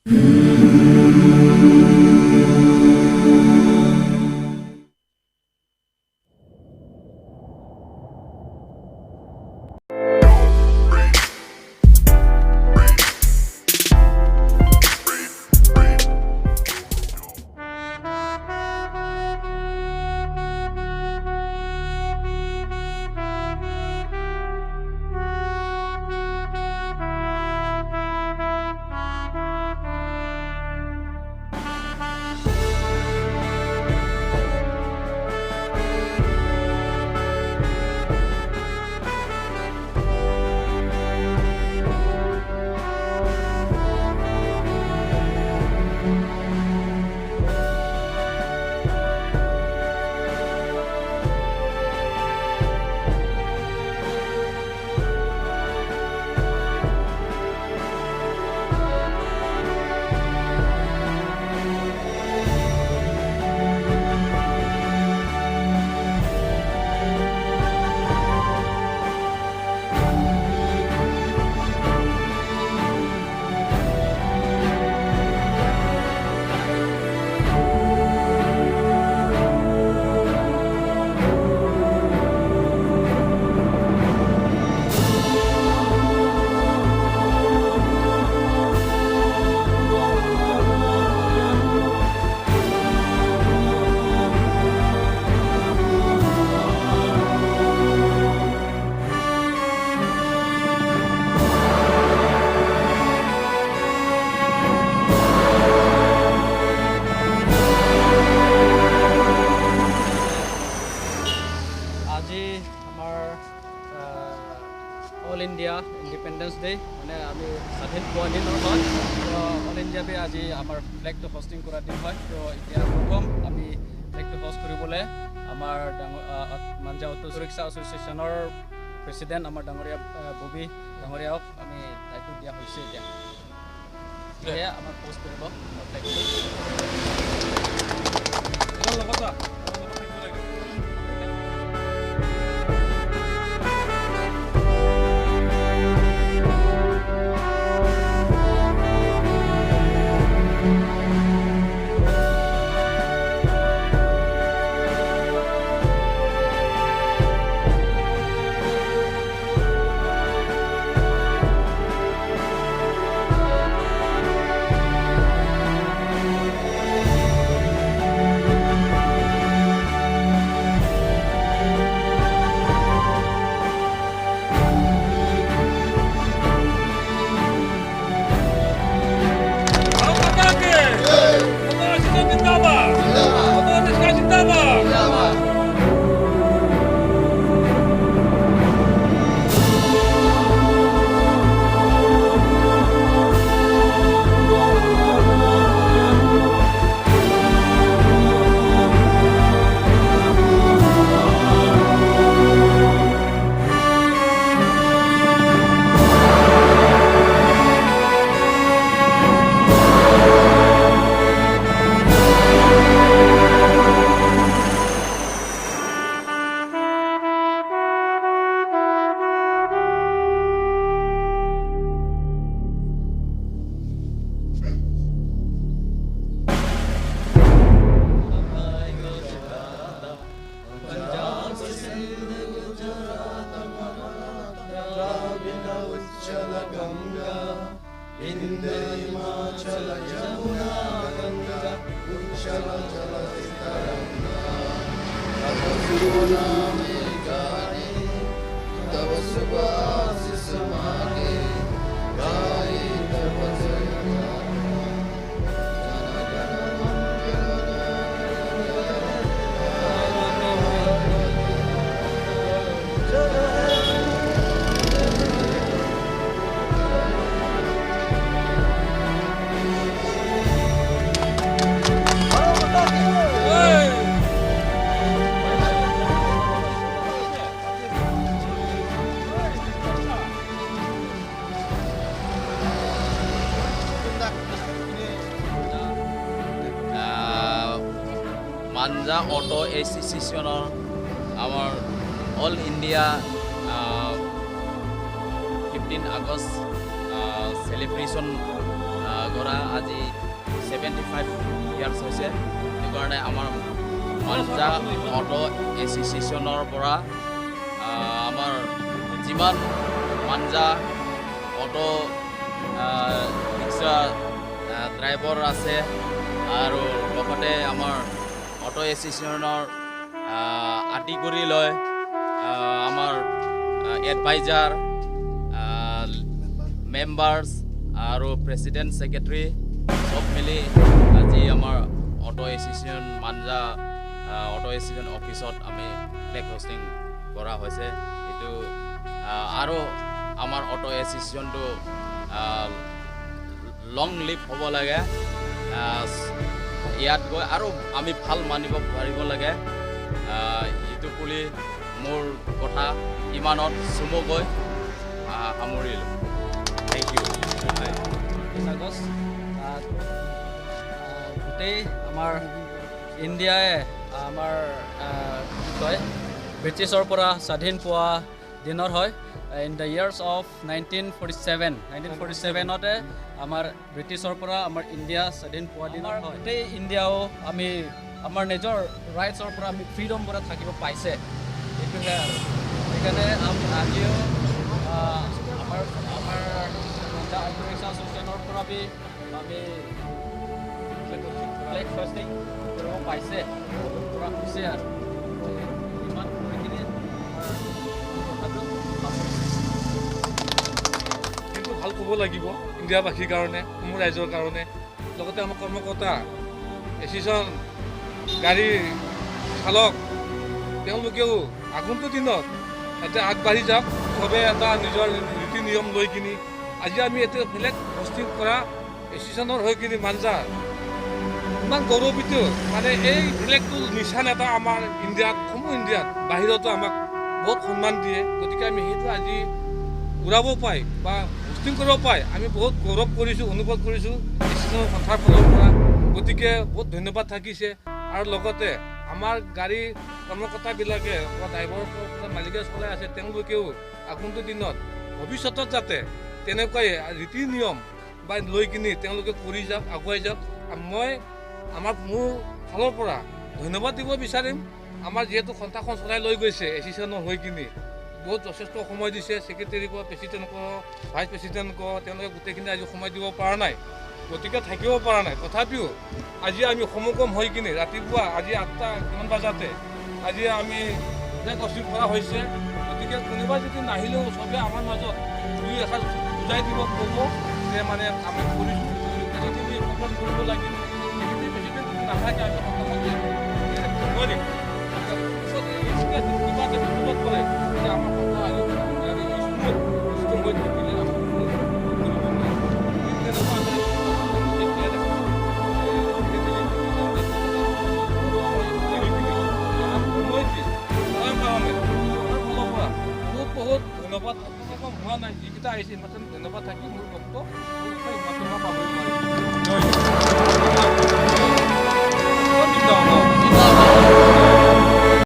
আজি আমাৰ all India independence day, মানে আমি স্বাধীন পোৱা দিন হয়। তো অল ইণ্ডিয়া পে আজি আমাৰ ফ্লেগটো হষ্টিং কৰা দিন হয়। তো এতিয়া প্ৰথম আমি ফ্লেগটো হষ্ট কৰিবলৈ আমাৰ ডাঙৰ মাঞ্জা অটো ৰিক্সা এছ'চিয়েশ্যনৰ প্ৰেচিডেণ্ট আমাৰ ডাঙৰীয়া ববী ডাঙৰীয়াক আমি দায়িত্ব দিয়া হৈছে। এতিয়া সেয়া আমাক পষ্ট কৰিব ফ্লেগটো। লগত যা, লগত থাকিব লাগে। भारत माता की! ऑटो जिंदाबाद! ऑटो रिक्शा जिंदाबाद! Ganga, Vindhya Himachal Jamuna Ganga, Uchchal Jal Taranga, तव शुभ नामे गाने, तव शुभ आशीष मागे, गाये तव जय गाथा, जन गण मंगल। মাঞ্জা অটো এছ'চিয়েশ্যনৰ আমাৰ অল ইণ্ডিয়া 15 আগষ্ট চেলিব্ৰেশ্যন কৰা আজি। 75 ইয়াৰ্ছ হৈছে। সেইকাৰণে আমাৰ মাঞ্জা অট' এছ'চিয়েশ্যনৰ পৰা আমাৰ যিমান মাঞ্জা অট' ৰিক্সা ড্ৰাইভাৰ আছে আৰু লগতে আমাৰ অট' এছ'চিয়েশ্যনৰ আদি কৰি লৈ আমাৰ এডভাইজাৰ, মেম্বাৰ্ছ আৰু প্ৰেচিডেণ্ট, ছেক্ৰেটাৰী চব মিলি আজি আমাৰ অট' এছ'চিয়েশ্যন, মাঞ্জা অট' এছ'চিয়েশ্যন অফিচত আমি ফ্লেগ হোষ্টিং কৰা হৈছে। এইটো আৰু আমাৰ অট' এছ'চিয়েশ্যনটো লং লিভ হ'ব লাগে, ইয়াত গৈ আৰু আমি ভাল মানিব পাৰিব লাগে। এইটো বুলি মোৰ কথা ইমানত চমুকৈ সামৰিলোঁ। Thank U. 30 August গোটেই আমাৰ ইণ্ডিয়াই আমাৰ কি কয়, ব্ৰিটিছৰ পৰা স্বাধীন পোৱা দিনৰ হয়। In the years of 1947, 1947তে আমাৰ ব্ৰিটিছৰ পৰা আমাৰ ইণ্ডিয়া স্বাধীন পোৱা দিনৰ হয়। গোটেই ইণ্ডিয়াও আমি আমাৰ নিজৰ ৰাইটছৰ পৰা আমি ফ্ৰীডম পৰা থাকিব পাইছে, সেইটোহে। আৰু সেইকাৰণে আজিও আমাৰ অটো ৰিক্সা এছ'চিয়েশ্যনৰ পৰা আমি ফ্লেগ হোষ্টিং কৰিব পাইছে, কৰা হৈছে। আৰু ইমান কৰি কিনে কথাটো সামৰিছোঁ। কিন্তু ভাল ক'ব লাগিব ইণ্ডিয়াবাসীৰ কাৰণে, সমূহ ৰাইজৰ কাৰণে, লগতে আমাৰ কৰ্মকৰ্তা, এছ'চিয়েশ্যন, গাড়ীৰ চালক, তেওঁলোকেও আগন্তুক দিনত যাতে আগবাঢ়ি যাওক। চবে এটা নিজৰ নীতি নিয়ম লৈ কিনি আজি আমি এতিয়া ফ্লেগ হোষ্টিং কৰা এছ'চিয়েশ্যনৰ হৈ কিনি মাঞ্জা ইমান গৌৰৱিত। মানে এই ফ্লেগটো নিচান এটা আমাৰ ইণ্ডিয়াত, সমূহ ইণ্ডিয়াত, বাহিৰতো আমাক বহুত সন্মান দিয়ে। গতিকে আমি সেইটো আজি উৰাব পাই বা হোষ্টিং কৰিব পাই আমি বহুত গৌৰৱ কৰিছোঁ, অনুভৱ কৰিছোঁ এছ'চিয়েশ্যনৰ সন্থাৰ ফালৰ পৰা। গতিকে বহুত ধন্যবাদ থাকিছে। আৰু লগতে আমাৰ গাড়ী কৰ্মকৰ্তাবিলাকে বা ড্ৰাইভাৰ মালিকে চলাই আছে, তেওঁলোকেও আগন্তুক দিনত ভৱিষ্যতত যাতে তেনেকুৱাই ৰীতি নিয়ম বা লৈ কিনি তেওঁলোকে কৰি যাওক, আগুৱাই যাওক। আৰু মই আমাৰ মোৰ ফালৰ পৰা ধন্যবাদ দিব বিচাৰিম। আমাৰ যিহেতু সন্থাখন চলাই লৈ গৈছে এছ'চিয়েশ্যনৰ হৈ কিনি, বহুত যথেষ্ট সময় দিছে। ছেক্ৰেটেৰীক, প্ৰেচিডেণ্টক, ভাইচ প্ৰেচিডেণ্টক, তেওঁলোকে গোটেইখিনি আজি সময় দিব পৰা নাই, গতিকে থাকিব পৰা নাই। তথাপিও আজি আমি সমাগম হৈ কিনি ৰাতিপুৱা আজি 8টা কিমান বজাতে আজি আমি ফ্লেগ হোষ্টিং কৰা হৈছে। গতিকে কোনোবা যদি নাহিলেও চবে আমাৰ মাজত দুই এষাৰ বুজাই দিব, ক'ব যে মানে আমি কৰিছোঁ, সেইখিনি কমপ্লেইন কৰিব লাগিব। সেইখিনি প্ৰেচিডেণ্ট যদি নাথাকে, আমি সন্থাখন নোৱাৰিম। কিবা এটা বিপদত পৰে তেতিয়া আমাৰ সন্থা আজি স্মুথ ষ্ট্ৰং হৈ থাকিলে আমাৰ কোনো কৰিব নোৱাৰিম। ঠিক তেনেকুৱা আমি এতিয়া দেখোঁ, সময় দি কৰাৰ কাৰণে আমাৰ ফালৰ পৰা বহুত বহুত ধন্যবাদ। আপোনালোকৰ হোৱা নাই, যিকেইটা আহিছে ইমান ধন্যবাদ থাকি মোৰ বক্তব্য ইমানটো মই পাহৰিব নোৱাৰিম। জয় হিন্দ।